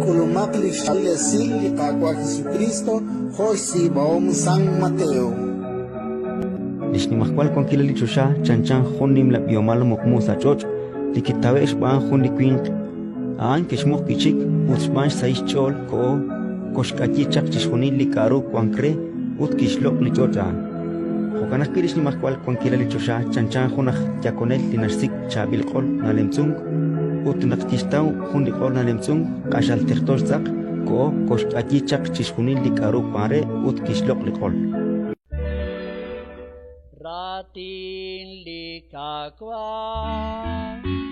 K'ulumaq li xchaab'il esil li Qaawa' Jesukriist jo' xtz'iib'ahom San Mateo. Li xnimajwal wankilal li choxa chanchan jun nimla b'ihomal muqmu sa' ch'och' li kitawe'k xb'aan jun li winq. A'an kixmuq wi' chik ut xb'aan xsahil xch'ool koho, koxk'ayi chaq chixjunil li k'aru wank re ut kixloq' li ch'och' a'an. Jo'kan ajwi' li xnimajwal wankilal li choxa chanchan jun aj yakonel li naxsik' chaab'il q'ol nalemtz'unk, ut naq kixtaw jun li q'ol nalemtz'unk q'axal terto xtz'aq, koho koxk'ayi chaq chixjunil li k'aru wank re ut kixloq' li q'ol. Raatin li Qaawa'.